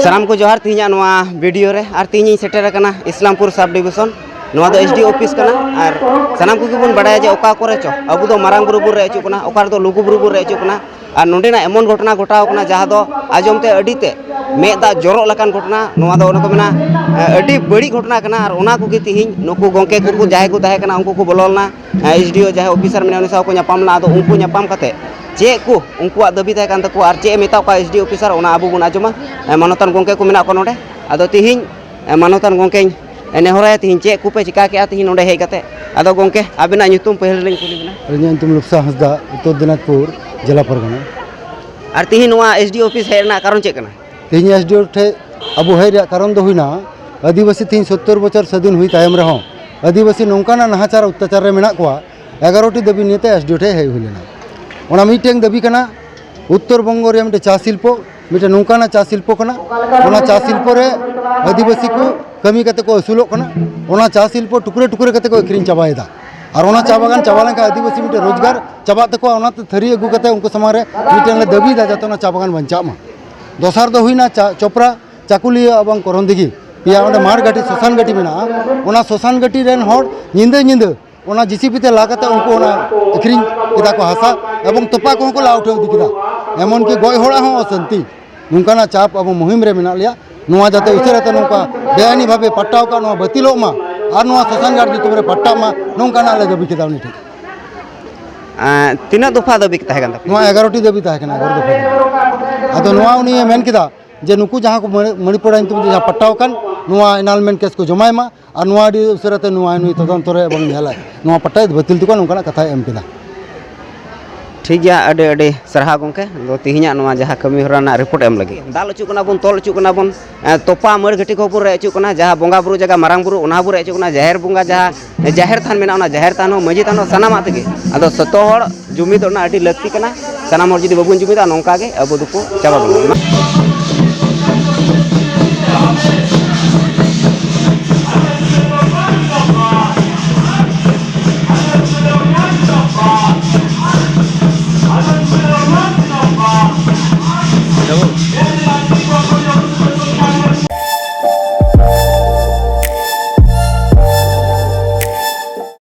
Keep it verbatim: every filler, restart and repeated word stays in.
ᱥᱟᱱᱟᱢ ᱠᱚ ᱡᱚᱦᱟᱨ ᱛᱮᱦᱮᱧᱟᱜ ᱱᱚᱣᱟ ᱵᱷᱤᱰᱤᱭᱳ ᱨᱮ᱾ ᱟᱨ ᱛᱮᱦᱮᱧ ᱤᱧ ᱥᱮᱴᱮᱨ ᱟᱠᱟᱱᱟ ᱤᱥᱞᱟᱢᱯᱩᱨ ᱥᱟᱵ ᱰᱤᱵᱷᱤᱥᱚᱱ᱾ ᱱᱚᱣᱟ ᱫᱚ ᱮᱥ ᱰᱤ ᱚᱯᱷᱤᱥ ᱠᱟᱱᱟ᱾ ᱟᱨ ᱥᱟᱱᱟᱢ ᱠᱚᱜᱮ ᱵᱚᱱ ᱵᱟᱰᱟᱭᱟ ᱡᱮ ᱚᱠᱟ ᱠᱚᱨᱮ ᱪᱚ ᱟᱵᱚ ᱫᱚ ᱢᱟᱨᱟᱝ ᱵᱩᱨᱩ ᱵᱚᱱ ᱨᱮᱡ ᱦᱚᱪᱚᱜ ᱠᱟᱱᱟ, ᱚᱠᱟ ᱨᱮᱫᱚ ᱞᱩᱜᱩ ᱵᱩᱨᱩ ᱵᱚᱱ ᱨᱮᱡ ᱦᱚᱪᱚᱜ ᱠᱟᱱᱟ᱾ ᱟᱨ ᱱᱚᱰᱮᱱᱟᱜ ᱮᱢᱚᱱ ᱜᱷᱚᱴᱚᱱᱟ ᱜᱷᱚᱴᱟᱣ ᱠᱟᱱᱟ ᱡᱟᱦᱟᱸ ᱫᱚ ᱟᱸᱡᱚᱢ ᱛᱮ ᱟᱹᱰᱤ ᱛᱮ ᱢᱮᱫ ᱫᱟᱜ ᱡᱚᱨᱚᱜ ᱞᱮᱠᱟᱱ ᱜᱷᱚᱴᱚᱱᱟ᱾ ᱱᱚᱣᱟ ᱫᱚ ᱚᱱᱟ ᱠᱚ ᱢᱮᱱᱟ, ᱟᱹᱰᱤ ᱵᱟᱹᱲᱤᱡ ᱜᱷᱚᱴᱚᱱᱟ ᱠᱟᱱᱟ᱾ ᱟᱨ ᱚᱱᱟ ᱠᱚᱜᱮ ᱛᱮᱦᱮᱧ ᱱᱩᱠᱩ ᱜᱚᱢᱠᱮ ᱠᱚ ᱡᱟᱦᱟᱸᱭ ᱠᱚ ᱛᱟᱦᱮᱸ ᱠᱟᱱᱟ, ᱩᱱᱠᱩ ᱠᱚ ᱵᱚᱞᱚ ᱞᱮᱱᱟ᱾ ᱮᱥ ᱰᱤ ᱳ ᱡᱟᱦᱟᱸᱭ ᱚᱯᱷᱤᱥᱟᱨ ᱢᱮᱱᱟᱭᱟ, ᱩᱱᱤ ᱥᱟᱶ ᱠᱚ ᱧᱟᱯᱟᱢ ᱞᱮᱱᱟ᱾ ᱟᱫᱚ ᱩᱱᱠᱩ ᱧᱟᱯᱟᱢ ᱠᱟᱛᱮ ᱪᱮᱫ ᱠᱚ ᱩᱱᱠᱩᱣᱟᱜ ᱫᱟᱹᱵᱤ ᱛᱟᱦᱮᱸ ᱠᱟᱱ ᱛᱟᱠᱚᱣᱟ ᱟᱨ ᱪᱮᱫ ᱮ ᱢᱮᱛᱟᱜ ᱠᱚᱣᱟ ᱮᱥ ᱰᱤ ᱚᱯᱷᱤᱥᱟᱨ, ᱚᱱᱟ ᱟᱵᱚ ᱵᱚᱱ ᱟᱸᱡᱚᱢᱟ᱾ ᱮ, ᱢᱟᱱᱚᱛᱟᱱ ᱜᱚᱢᱠᱮ ᱠᱚ ᱢᱮᱱᱟᱜ ᱠᱚᱣᱟ ᱱᱚᱰᱮ᱾ ᱟᱫᱚ ᱛᱤᱦᱤᱧ, ᱮ, ᱢᱟᱱᱚᱛᱟᱱ ᱜᱚᱢᱠᱮᱧ, ᱮ, ᱱᱮᱦᱚᱨᱟᱭᱟ, ᱛᱤᱦᱤᱧ ᱪᱮᱫ ᱠᱚᱯᱮ ᱪᱤᱠᱟ ᱠᱮᱜᱼᱟ ᱛᱤᱦᱤᱧ ᱱᱚᱰᱮ ᱦᱮᱡ ᱠᱟᱛᱮ? ᱟᱫᱚ ᱜᱚᱢᱠᱮ, ᱟᱵᱤᱱᱟᱜ ᱧᱩᱛᱩᱢ ᱯᱟᱹᱦᱤᱞ ᱨᱮᱞᱤᱧ ᱠᱩᱞᱤ ᱵᱤᱱᱟ᱾ ᱟᱹᱞᱤᱧᱟᱜ ᱧᱩᱛᱩᱢ ᱞᱩᱠᱥᱟ ᱦᱟᱸᱥᱫᱟ, ᱩᱛᱛᱚᱨ ᱫᱤᱱᱟᱡᱽᱯᱩᱨ ᱡᱮᱞᱟ ᱯᱟᱨᱜᱟᱱᱟ᱾ ᱟᱨ ᱛᱤᱦᱤᱧ ᱱᱚᱣᱟ ᱮᱥ ᱰᱤ ᱚᱯᱷᱤᱥ ᱦᱮᱡ ᱨᱮᱱᱟᱜ ᱠᱟᱨᱚᱱ ᱪᱮᱫ ᱠᱟᱱᱟ? ᱛᱮᱦᱮᱧ ᱮᱥ ᱰᱤ ᱳ ᱴᱷᱮᱱ ᱟᱵᱚ ᱦᱮᱡ ᱨᱮᱭᱟᱜ ᱠᱟᱨᱚᱱ ᱫᱚ ᱦᱩᱭᱱᱟ, ᱟᱹᱫᱤᱵᱟᱹᱥᱤ ᱛᱮᱦᱮᱧ ᱥᱚᱛᱛᱚᱨ ᱵᱚᱪᱷᱚᱨ ᱥᱟᱹᱫᱷᱤᱱ ᱦᱩᱭ ᱛᱟᱭᱚᱢ ᱨᱮᱦᱚᱸ ᱟᱹᱫᱤᱵᱟᱹᱥᱤ ᱱᱚᱝᱠᱟᱱᱟᱜ ᱱᱟᱦᱟᱪᱟᱨ ᱚᱛᱛᱟᱪᱟᱨ ᱨᱮ ᱢᱮᱱᱟᱜ ᱠᱚᱣᱟ᱾ ᱮᱜᱟᱨᱚ ᱴᱤ ᱫᱟᱹᱵᱤ ᱱᱤᱭᱮᱛᱮ ᱮᱥ ᱰᱤ ᱳ ᱴᱷᱮᱱ ᱦᱮᱡ ᱦᱩᱭ ᱞᱮᱱᱟ᱾ ᱚᱱᱟ ᱢᱤᱫᱴᱮᱱ ᱫᱟᱹᱵᱤ ᱠᱟᱱᱟ, ᱩᱛᱛᱚᱨ ᱵᱚᱝᱜᱚ ᱨᱮᱭᱟᱜ ᱢᱤᱫᱴᱮᱱ ᱪᱟ ᱥᱤᱞᱯᱚ, ᱢᱤᱫᱴᱮᱱ ᱱᱚᱝᱠᱟᱱᱟᱜ ᱪᱟ ᱥᱤᱞᱯᱚ ᱠᱟᱱᱟ, ᱚᱱᱟ ᱪᱟ ᱥᱤᱞᱯᱚ ᱨᱮ ᱟᱹᱫᱤᱵᱟᱹᱥᱤ ᱠᱚ ᱠᱟᱹᱢᱤ ᱠᱟᱛᱮ ᱠᱚ ᱟᱹᱥᱩᱞᱚᱜ ᱠᱟᱱᱟ᱾ ᱚᱱᱟ ᱪᱟ ᱥᱤᱞᱯᱚ ᱴᱩᱠᱨᱟᱹ ᱴᱩᱠᱨᱟᱹ ᱠᱟᱛᱮ ᱠᱚ ᱟᱹᱠᱷᱨᱤᱧ ᱪᱟᱵᱟᱭᱮᱫᱟ᱾ ᱟᱨ ᱚᱱᱟ ᱪᱟ ᱵᱟᱜᱟᱱ ᱪᱟᱵᱟ ᱞᱮᱱᱠᱷᱟᱱ ᱟᱹᱫᱤᱵᱟᱹᱥᱤ ᱢᱤᱫᱴᱮᱱ ᱨᱳᱡᱽᱜᱟᱨ ᱪᱟᱵᱟᱜ ᱛᱟᱠᱚᱣᱟ, ᱚᱱᱟᱛᱮ ᱛᱷᱟᱹᱨᱤ ᱟᱹᱜᱩ ᱠᱟᱛᱮ ᱩᱱᱠᱩ ᱥᱟᱢᱟᱝ ᱨᱮ ᱢᱤᱫᱴᱮᱱ ᱞᱮ ᱫᱟᱹᱵᱤᱭᱮᱫᱟ ᱡᱟᱛᱮ ᱚᱱᱟ ᱪᱟ ᱵᱟᱜᱟᱱ ᱵᱟᱧᱪᱟᱜ ᱢᱟ᱾ ᱫᱚᱥᱟᱨ ᱫᱚ ᱦᱩᱭᱱᱟ ᱪᱟ-, ᱪᱚᱯᱨᱟ, ᱪᱟᱠᱩᱞᱤᱭᱟᱹ ᱮᱵᱚᱝ ᱠᱚᱨᱚᱱᱫᱤᱜᱷᱤ, ᱯᱮᱭᱟ ᱚᱸᱰᱮ ᱢᱟᱲ ᱜᱷᱟᱹᱴᱤ, ᱥᱚᱥᱟᱱ ᱜᱷᱟᱹᱴᱤ ᱢᱮᱱᱟᱜᱼᱟ᱾ ᱚᱱᱟ ᱥᱚᱥᱟᱱ ᱜᱷᱟᱹᱴᱤ ᱨᱮᱱ ᱦᱚᱲ ᱧᱤᱫᱟᱹ ᱧᱤᱫᱟᱹ ᱚᱱᱟ ᱡᱮ ᱥᱤ ᱵᱤ ᱛᱮ ᱞᱟ ᱠᱟᱛᱮ ᱩᱱᱠᱩ ᱚᱱᱟ ᱟᱹᱠᱷᱨᱤᱧ ᱠᱮᱫᱟ ᱠᱚ ᱦᱟᱥᱟ, ᱮᱵᱚᱝ ᱛᱚᱯᱟ ᱠᱚᱦᱚᱸ ᱠᱚ ᱞᱟ ᱩᱴᱷᱟᱹᱣ ᱤᱫᱤ ᱠᱮᱫᱟ᱾ ᱮᱢᱚᱱ ᱠᱤ ᱜᱚᱡ ᱦᱚᱲᱟᱜ ᱦᱚᱸ ᱚᱥᱟᱱᱛᱤ᱾ ᱱᱚᱝᱠᱟᱱᱟᱜ ᱪᱟᱯ ᱟᱵᱚ ᱢᱩᱦᱤᱢ ᱨᱮ ᱢᱮᱱᱟᱜ ᱞᱮᱭᱟ᱾ ᱱᱚᱣᱟ ᱡᱟᱛᱮ ᱩᱥᱟᱹᱨᱟ ᱛᱮ ᱱᱚᱝᱠᱟ ᱵᱮᱟᱭᱤᱱᱤ ᱵᱷᱟᱵᱮ ᱯᱟᱴᱟᱣ ᱠᱟᱜ, ᱱᱚᱣᱟ ᱵᱟᱹᱛᱤᱞᱚᱜ ᱢᱟ ᱟᱨ ᱱᱚᱣᱟ ᱥᱚᱥᱟᱱ ᱜᱷᱟᱴ ᱧᱩᱛᱩᱢ ᱨᱮ ᱯᱟᱴᱟᱜ ᱢᱟ, ᱱᱚᱝᱠᱟᱱᱟᱜ ᱞᱮ ᱫᱟᱹᱵᱤ ᱠᱮᱫᱟ ᱩᱱᱤ ᱴᱷᱮᱱ᱾ ᱮᱸ, ᱛᱤᱱᱟᱹᱜ ᱫᱚᱯᱷᱟ ᱫᱟᱹᱵᱤ ᱛᱟᱦᱮᱸ ᱠᱟᱱ ᱛᱟᱯᱮᱭᱟ? ᱱᱚᱣᱟ ᱮᱜᱟᱨᱚ ᱴᱤ ᱫᱟᱹᱵᱤ ᱛᱟᱦᱮᱸ ᱠᱟᱱᱟ, ᱮᱜᱟᱨᱚ ᱫᱚᱯᱷᱟ ᱫᱟᱹᱵᱤ᱾ ᱟᱫᱚ ᱱᱚᱣᱟ ᱩᱱᱤᱭ ᱢᱮᱱ ᱠᱮᱫᱟ ᱡᱮ ᱱᱩᱠᱩ ᱡᱟᱦᱟᱸ ᱠᱚ ᱢᱟᱹᱲᱤ-, ᱢᱟᱹᱲᱤᱯᱟᱲᱟ ᱧᱩᱛᱩᱢ ᱛᱮ ᱡᱟᱦᱟᱸ ᱯᱟᱴᱟᱣ ᱟᱠᱟᱱ, ᱱᱚᱣᱟ ᱮᱱᱟᱞᱢᱮᱱᱴ ᱠᱮᱥ ᱠᱚ ᱡᱚᱢᱟᱭ ᱢᱟ ᱟᱨ ᱱᱚᱣᱟ ᱟᱹᱰᱤ ᱩᱥᱟᱹᱨᱟ ᱛᱮ ᱱᱚᱣᱟ ᱱᱩᱭ ᱛᱚᱫᱚᱱᱛᱚ ᱨᱮ ᱮᱵᱚᱝ ᱧᱮᱞᱟᱭ, ᱱᱚᱣᱟ ᱯᱟᱴᱟᱭ ᱵᱟᱹᱛᱤᱞ ᱛᱟᱠᱚᱣᱟ, ᱱᱚᱝᱠᱟᱱᱟᱜ ᱠᱟᱛᱷᱟᱭ ᱮᱢ ᱠᱮᱫᱟ᱾ ᱴᱷᱤᱠ ᱜᱮᱭᱟ, ᱟᱹᱰᱤ ᱟᱹᱰᱤ ᱥᱟᱨᱦᱟᱣ ᱜᱚᱢᱠᱮ, ᱫᱚ ᱛᱮᱦᱮᱧᱟᱜ ᱱᱚᱣᱟ ᱡᱟᱦᱟᱸ ᱠᱟᱹᱢᱤ ᱦᱚᱨᱟ ᱨᱮᱱᱟᱜ ᱨᱤᱯᱳᱨᱴ ᱮᱢ ᱞᱟᱹᱜᱤᱫ᱾ ᱫᱟᱞ ᱚᱪᱚᱜ ᱠᱟᱱᱟ ᱵᱚᱱ, ᱛᱚᱞ ᱚᱪᱚᱜ ᱠᱟᱱᱟ ᱵᱚᱱ, ᱮᱸ, ᱛᱚᱯᱟ ᱢᱟᱹᱲ ᱜᱷᱟᱹᱴᱤ ᱠᱚᱦᱚᱸ ᱵᱚᱱ ᱨᱮᱡ ᱚᱪᱚᱜ ᱠᱟᱱᱟ, ᱡᱟᱦᱟᱸ ᱵᱚᱸᱜᱟ ᱵᱩᱨᱩ ᱡᱟᱭᱜᱟ ᱢᱟᱨᱟᱝ ᱵᱩᱨᱩ, ᱚᱱᱟ ᱵᱚᱱ ᱨᱮᱡ ᱚᱪᱚᱜ ᱠᱟᱱᱟ, ᱡᱟᱦᱮᱨ ᱵᱚᱸᱜᱟ ᱡᱟᱦᱟᱸ, ᱡᱟᱦᱮᱨ ᱛᱷᱟᱱ ᱢᱮᱱᱟᱜᱼᱟ, ᱚᱱᱟ ᱡᱟᱦᱮᱨ ᱛᱷᱟᱱ ᱦᱚᱸ, ᱢᱟᱹᱡᱷᱤ ᱛᱷᱟᱱ ᱦᱚᱸ, ᱥᱟᱱᱟᱢᱟᱜ ᱛᱮᱜᱮ᱾ ᱟᱫᱚ ᱡᱚᱛᱚ ᱦᱚᱲ ᱡᱩᱢᱤᱫᱚᱜ ᱨᱮᱱᱟᱜ ᱟᱹᱰᱤ ᱞᱟᱹᱠᱛᱤ ᱠᱟᱱᱟ᱾ ᱥᱟᱱᱟᱢ ᱦᱚᱲ ᱡᱩᱫᱤ ᱵᱟᱵᱚᱱ ᱡᱩᱢᱤᱫᱚᱜᱼᱟ, ᱱᱚᱝᱠᱟ ᱜᱮ ᱟᱵᱚ ᱫᱚᱠᱚ ᱪᱟᱵᱟ ᱵᱚᱱᱟ᱾